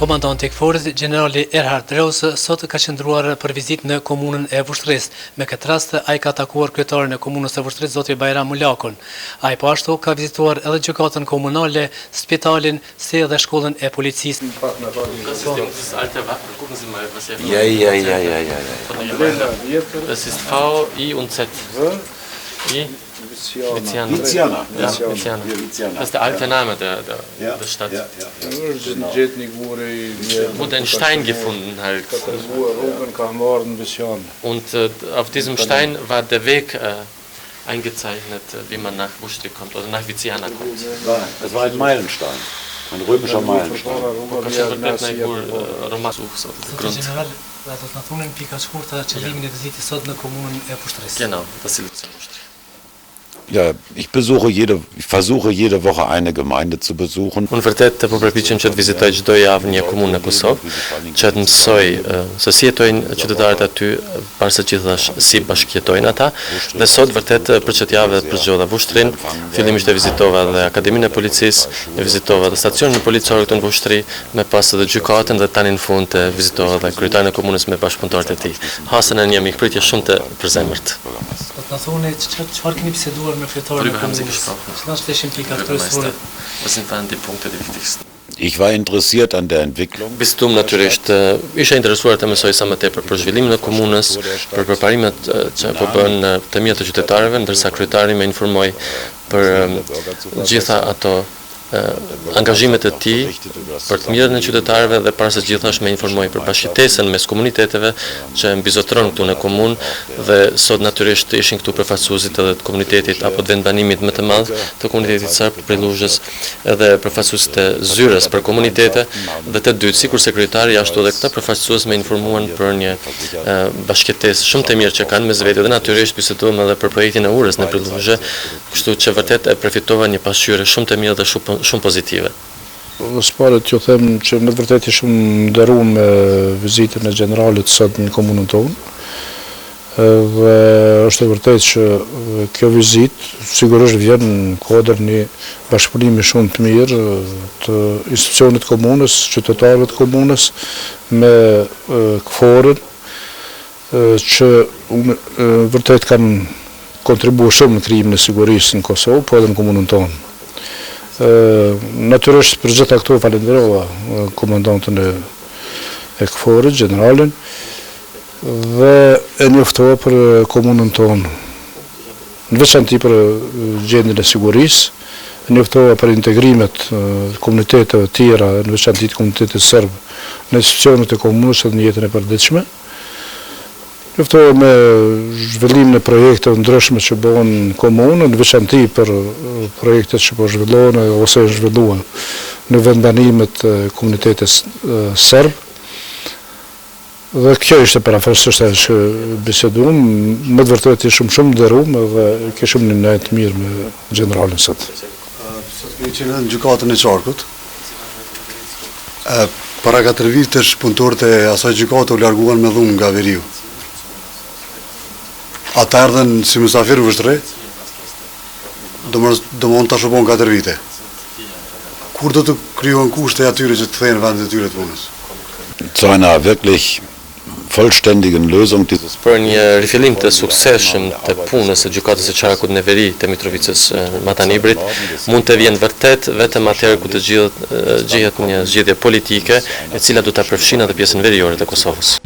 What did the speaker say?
Komandanti i KFOR-it, gjenerali Erhard Reus, sot ka qëndruar për vizitë në komunën e Vushtrrisë. Me këtë rast, ai ka takuar kryetarin e komunës së Vushtrrisë, zoti Bajram Mulakun. Ai po ashtu ka vizituar edhe gjykatën komunale, spitalin, si edhe shkollën e policisë. Viziana. Viziana. Ja, Viziana. Viziana. Das ist der alte Name der, der, ja, der Stadt. Ja, ja, ja. Genau. Wurde ein Stein gefunden halt. Und äh, auf diesem Stein war der Weg äh, eingezeichnet, äh, wie man nach Vushtrri kommt oder nach Viziana kommt. Das war ein Meilenstein. Ein römischer Meilenstein. Dhe do të na thoni në pika të shkurtra qëllimin e vizitës sot në komunën e Vushtrrisë. Genau, das ist Vushtrri. Ja, ich besuche jede, ich versuche jede Woche eine Gemeinde zu besuchen. Unë vërtet po përpiqem që të vizitoj çdo javë një komunë në Kosovë, që të mësoj se si jetojnë qytetarët aty, para së gjithash si bashkëjetojnë ata. Dhe sot vërtet për këtë javë përzgjodha Vushtrrinë, fillimisht e vizitova edhe Akademinë e Policisë, e vizitova edhe stacionin policor këtu në Vushtrri, Me pas edhe gjykatën dhe tani në fund e vizitova edhe kryetarin e komunës me bashkëpunëtorët e tij. Hasa në një mikpritje shumë të përzemërt. Do të na thoni çfarë keni biseduar me kryetarin e komunës? Cilat ishin pikat kryesore? Ich war interessiert an der Entwicklung. Biseduam natyrisht, isha interesuar të mësoj sa më tepër për zhvillimin e komunës, për përparimet që po bëhen në të mirë të qytetarëve, ndërsa kryetari më informoi për gjitha ato angazhimet e tij për të mirën e qytetarëve dhe para së gjithash më informoi për bashkëjetesën mes komuniteteve që mbizotëron këtu në komunë dhe sot natyrisht ishin këtu përfaqësuesit edhe të komunitetit apo të vendbanimit më të madh të komunitetit serb Prilluzhës edhe përfaqësuesit e zyrës për komunitete dhe të dytë sikurse kryetari ashtu edhe këta përfaqësues më informuan për një bashkëjetesë shumë të mirë që kanë mes vete dhe natyrisht biseduam edhe për projektin e urës në Prilluzhë Kështu që vërtet e përfitova një pasqyrë shumë të mirë dhe shumë pozitive. Së pari t'ju them që me të vërtetë jam shumë nderuar me vizitën e gjeneralit sot në komunën tonë. Dhe është e vërtetë që kjo vizitë sigurisht vjen në kuadër një bashkëpunimi shumë të mirë të institucionit të komunës, qytetarëve të komunës me KFOR-in, që vërtet kanë kontribuar shumë në krijimin e sigurisë në Kosovë, po edhe në komunën tonë. Natyrisht për gjitha këto falenderova komandantin e KFOR-it, gjeneralin, dhe e njoftova për komunën tonë, në veçanti për gjendjen e sigurisë, e njoftova për integrimet e komuniteteve tjera, në veçanti të komunitetit serb, në institucionet e komunës edhe në jetën e përditshme. Njoftova me zhvillimin e projekteve ndryshme që bëhen në komunë, në veçanti për projektet që po zhvillohen ose zhvilluan në vendbanimet e komunitetit serb. Dhe kjo ishte përafërsisht ajo që biseduam, me të vërtetë ishim shumë nderuam dhe kishim një natë të mirë me gjeneralin sot. Sot kemi qenë edhe në gjykatën e qarkut. Para 4 vitesh punëtorët e asaj gjykate u larguan me dhunë nga veriu. Ata erdhën si mysafir në Vushtrri, domethënë tash u bon 4 vite. Kur do të krijohen kushte atyre që të kthehen në vendet e tyre të punës? Zu einer wirklich vollständigen Lösung dieses Për një rifillim të suksesshëm të punës së Gjykatës së Qarkut në veri të Mitrovicës matanë Ibrit, mund të vjen vërtet vetëm atëherë kur të gjehet një zgjidhje politike e cila do ta përfshinë edhe pjesën veriore të Kosovës.